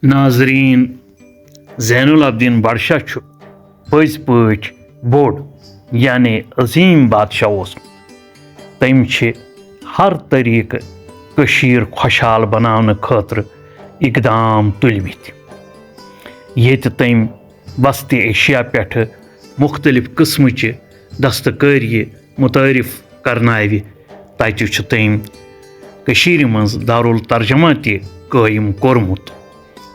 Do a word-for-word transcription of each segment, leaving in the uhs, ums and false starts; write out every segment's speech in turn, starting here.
ناظرین، زین العابدین بڈشاہ چھُ پٔزۍ پٲٹھۍ بوٚڑ یعنی عظیم بادشاہ اوسمُت۔ تٔمۍ چھِ ہر طریقہٕ کٔشیٖر خۄشحال بناونہٕ خٲطرٕ اقدام تُلمٕتۍ، ییٚتہِ تٔمۍ وسطی ایشیا پٮ۪ٹھٕ مُختٔلِف قٕسمٕچہِ دستکٲری متعارف کرناوِ۔ تتہِ چھُ تٔمۍ کٔشیٖرِ منٛز دارالترجمہ تہِ قٲیِم کوٚرمُت،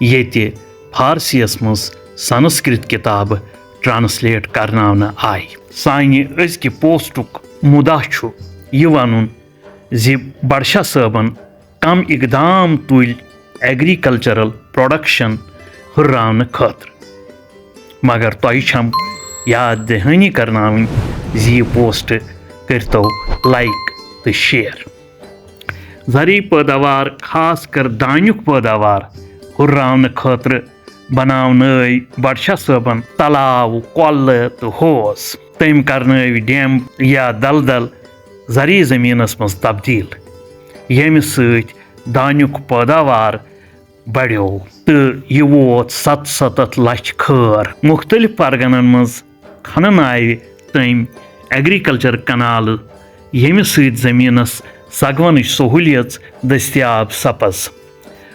ییٚتہِ فارسیَس منٛز سنسکرت کتابہٕ translate کرناونہٕ آیہِ۔ سانہِ أزکہِ postُک مُدعا چھُ یہِ ونُن زِ بڈشاہ صٲبن کم اقدام تُلۍ agricultural production ہُرراونہٕ خٲطرٕ۔ مگر تۄہہِ چھم یاد دہٲنی کرناوٕنۍ زِ یہِ post کٔرتو like تہٕ share۔ زرعی پٲداوار، خاص کر دانیُک پٲداوار ہُرراونہٕ خٲطرٕ بناونٲوۍ بڈشاہ صٲبن تلاو، کۄلہٕ تہٕ حوض۔ تٔمۍ کرنٲوۍ ڈیم یا دلدل زرعی زٔمیٖنَس منٛز تبدیٖل، ییٚمہِ سۭتۍ دانیُک پٲداوار بڑیو تہٕ یہِ ووت ستستتھ لچھ کھٲر۔ مُختٔلِف پرگنن منٛز کھنناوِ تٔمۍ agriculture canal، ییٚمہِ سۭتۍ زٔمیٖنَس سگونٕچ سہوٗلیژ دٔستیاب سپز۔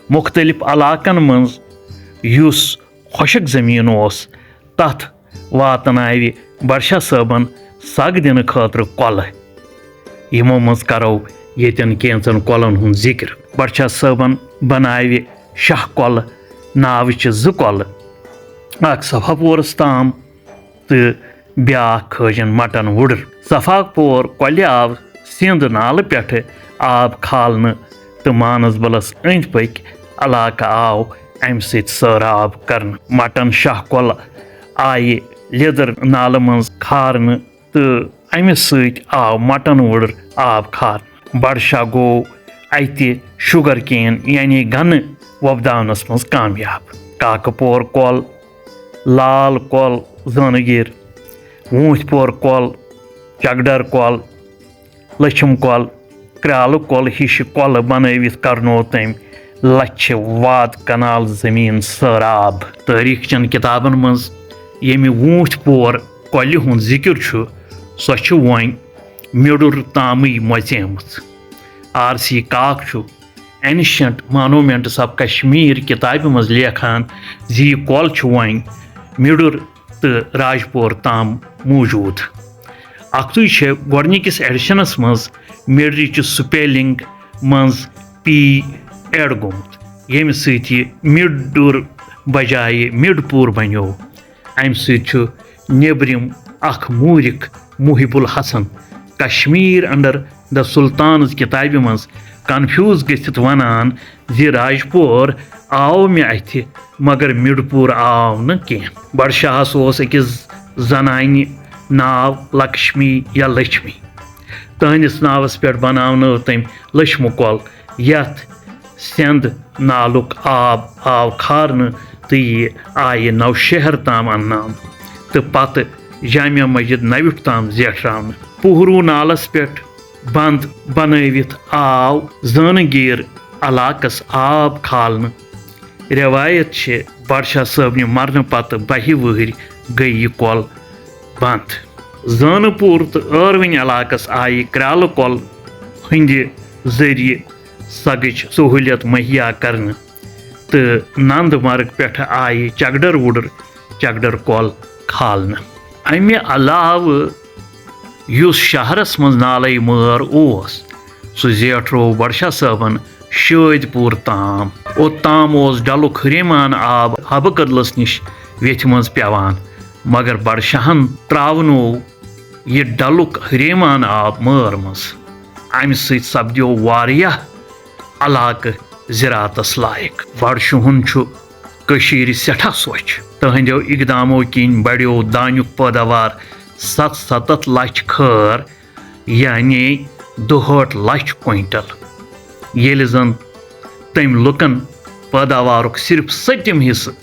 مُختٔلِف علاقن منٛز یُس خۄشک زٔمیٖن اوس، تَتھ واتناوِ بڈشاہ صٲبن سگ دِنہٕ خٲطرٕ کۄلہٕ۔ یِمو منٛز کرو ییٚتٮ۪ن کینٛژن کۄلن ہُنٛد ذِکر۔ بڈشاہ صٲبن بناوِ شاہ کۄلہٕ ناوٕ چہِ زٕ کۄلہٕ، اکھ صفا پورس تام تہٕ بیٛاکھ کھٲجن مٹن وُڈٕر۔ صفا پور کۄلہِ آو سِنٛد نالہٕ پٮ۪ٹھٕ آب کھالنہٕ تہٕ مانسبلس أنٛدۍ پٔکۍ علاقہٕ آو اَمہِ سۭتۍ سٲراب کرنہٕ۔ مٹن شاہ کۄلہٕ آیہِ لیٚدٕر نالہٕ منٛز کھارنہٕ تہٕ اَمہِ سۭتۍ آو مٹن وُڈٕر آب کھارنہٕ۔ بڈشاہ گوٚو اَتہِ sugar cane یعنی گنہٕ وۄپداونس منٛز کامیاب۔ کاکہٕ پور کۄل، لال کۄل، زٲنہٕ گیٖر، ووٗنٛتھۍ پور کۄل، چکڈر کۄل، لٔچھِم کۄل، کرٛالہٕ کۄل ہِشہِ کۄلہٕ بنٲوِتھ کرنوو تٔمۍ لچھِ واد کنال زٔمیٖن سٲراب۔ تٲریٖخ چٮ۪ن کِتابن منٛز ییٚمہِ ووٗنٛتھۍ پور کۄلہِ ہُنٛد ذِکر چھُ، سۄ چھِ وۄنۍ مِڈُر تامٕے مۄژیمٕژ۔ آر سی کاک چھُ Ancient Monuments of Kashmir کِتابہِ منٛز لیکھان زِ یہِ کۄل چھُ وۄنۍ مِڈُر تہٕ راجپور تام موٗجوٗد۔ اکھتُے چھےٚ گۄڈٕنِکِس editionس منٛز مِڈرِ چہِ spelling منٛز P add گوٚمُت، ییٚمہِ سۭتۍ یہِ مِڈُر بجایہِ مِڈپوٗر بنیو۔ امہِ سۭتۍ چھُ نیبرِم اکھ مورخ محب الحسن Kashmir under the Sultans کِتابہِ منٛز confuse گٔژھِتھ ونان زِ راجپور آو مےٚ اَتھِ، مگر مِڈپوٗر آو نہٕ کینٛہہ۔ بڈشاہس اوس أکِس زنانہِ ناو لکشمی یا لچھمی۔ تہنٛدِس ناوس پٮ۪ٹھ بناونٲو تٔمۍ لچھمہٕ کۄل، یتھ سِنٛد نالُک آب آو کھارنہٕ تہٕ یہِ آیہِ نوشہر تام انناونہٕ تہٕ پتہٕ جامع مسجد نوِٹھ تام زیٹھراونہٕ۔ پوہرو نالس پٮ۪ٹھ بند بنٲوِتھ آو زٲنہٕ گیٖر علاقس آب کھالنہٕ۔ رٮ۪وایت چھِ، بڈشاہ صٲبنہِ مرنہٕ پتہٕ بہہِ وٕہٕرۍ گٔیہِ یہِ کۄل بند۔ زٲنہٕ پوٗر تہٕ ٲروٕنۍ علاقس آیہِ کرٛالہٕ کۄل ہٕنٛدِ ذٔریعہٕ سگٕچ سہوٗلیت مہیا کرنہٕ تہٕ ننٛد مرگ پٮ۪ٹھٕ آیہِ چکڈر وُڈٕر، چکڈر کۄل کھالنہٕ۔ امہِ علاوٕ یُس شہرس منٛز نالے مٲر اوس، سُہ زیٹھروو بڈشاہ صٲبن شٲدۍ پوٗر تام۔ اوٚتام اوس ڈلُک ہُریمان آب حبہٕ کدلس نِش ویتھِ منٛز پٮ۪وان، مگر بڈشاہن ترٛاونوو یہِ ڈلُک ہُریمان آب مٲر منٛز۔ امہِ سۭتۍ سپدیو واریاہ علاقہٕ زراعتس لایق۔ بڈشاہُن چھُ کٔشیٖرِ سٮ۪ٹھاہ سۄچھ۔ تہنٛدیو اقدامو کِنۍ بڑیو دانیُک پٲداوار ستستتھ لچھ کھٲر، یعنی دُہٲٹھ لچھ کوئنٹل، ییٚلہِ زن تٔمۍ لُکن پٲداوارُک صرف سٔتِم حصہٕ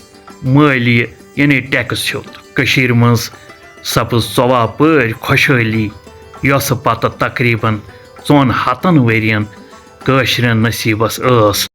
مٲلیہِ یعنی tax ہیوٚت۔ کٔشیٖرِ منٛز سپٕز ژۄواہ پٲرۍ خۄشحٲلی، یۄسہٕ پتہٕ تقریباً ژۄن ہتن ؤرین کٲشرٮ۪ن نصیٖبس ٲس۔